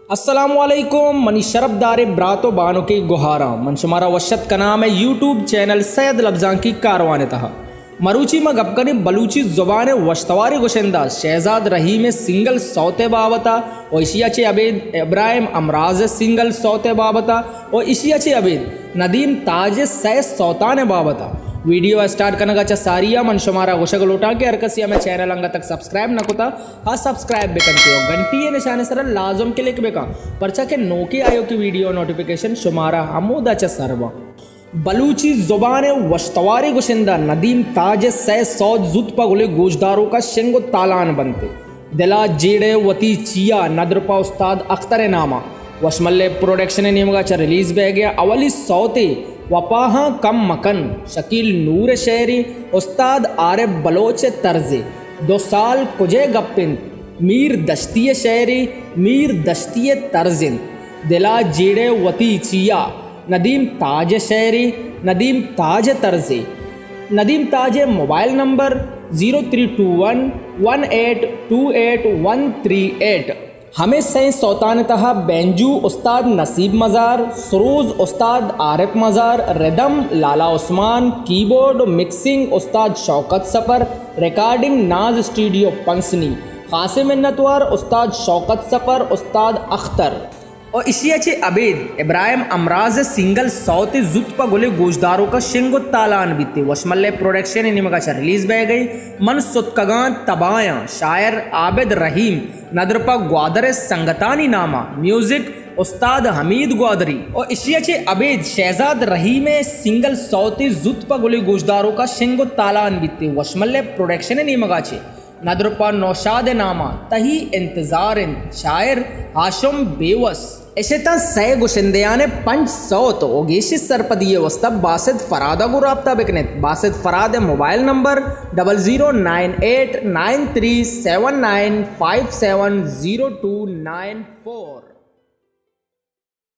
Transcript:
السلام علیکم، منی شرپداریں برات و بانکیں گہاراں، من شمارا وش اتک کناں مئے یوٹیوب چینل سید لبزانکی کاروان ءِ تہا۔ مروچی ما گپ کنیں بلوچی زبان ءِ وشتواریں گشندہ شہزاد رحیم ءِ سنگل سوت ءِ بابت ءَ و ایشی ءَ چہ ابید ابراہیم امراز ءِ سنگل سوت ءِ بابت ءَ و ایشی ءَ چہ ابید ندیم تاج ءِ سئے سوتان ءِ بابت ءَ۔ ویڈیو ءِ اسٹارٹ کنگ ءَ چہ ساری ءَ من شمارا گوشگ لوٹاں کہ ہر کسے ءَ مئے چینل انگت تک سبسکرائب نہ کتہ، ہا سبسکرائب بکن تے و گھنٹی ءِ نشان ءِ سرا لازم کلک بکن، پرچا کہ نوکیں آیوکیں ویڈیو ءِ نوٹیفیکیشن شمارا ہمودا چہ سر باں۔ بلوچی زبان ءِ وشتواریں گشندہ ندیم تاج ءِ سئے سوت زوت پہ گلیں گوشداروکاں شنگ و تالان بنت۔ دل ءَ جیڑ ئے وتی چیا ندر پہ استاد اختر ءِ نام ءَ وشملے پروڈکشن ءِ نیمگ ءَ چہ ریلیز بئیگ ءَ اولی سوتے وپاہاں کم مکن، شکیل نور ءِ شئیری، استاد عارف بلوچ ءِ طرزے، دو سال کجئے گپ انت، میر دشتی ءِ شئیری، میر دشتی ءِ طرز انت۔ دل ءَ جیڑ ئے وتی چیا، ندیم تاج ءِ شئیری، ندیم تاج ءِ طرزے۔ ندیم تاج ءِ mobile number zero three two one one eight two eight one three eight. ہمے سئیں سوتان ءِ تہا بینجو استاد نصیب مزار، سروز استاد عارف مزار، ردم لالا عثمان، کیبورڈ و مکسنگ استاد شوکت سفر، ریکارڈنگ ناز اسٹوڈیو پنسنی۔ خاصیں منتوار استاد شوکت سفر، استاد اختر۔ و ایشی ءَ چہ ابید ابراہیم امراز ءِ سنگل سوتے زوت پہ گلیں گوشداروکاں شنگ و تالان بیت۔ وشملے پروڈکشن ءِ نیمگ ءَ چہ ریلیز بئیگ ءَ من ستکگاں تباہاں، شاعر عابد رحیم، ندر پہ گوادر ءِ سنگتانی نام ءَ، میوزک استاد حمید گوادری۔ و ایشی ءَ چہ ابید شہزاد رحیم ءِ سنگل سوتے زوت پہ گلیں گوشداروکاں شنگ و تالان بیت۔ وشملے پروڈکشن ءِ نیمگ ءَ چہ ندر پہ نوشاد ءِ نام ءَ تہی انتظار انت، شاعر ہاشم بیوس۔ اش اتاں سئے گشندیان ءِ پنچ سوت و گیشیں سرپدی ءِ واستا باسط فراد ءَ گوں رابطہ بکن ات۔ باسط فراد ءِ mobile number double zero nine eight nine three seven nine five seven zero two nine four.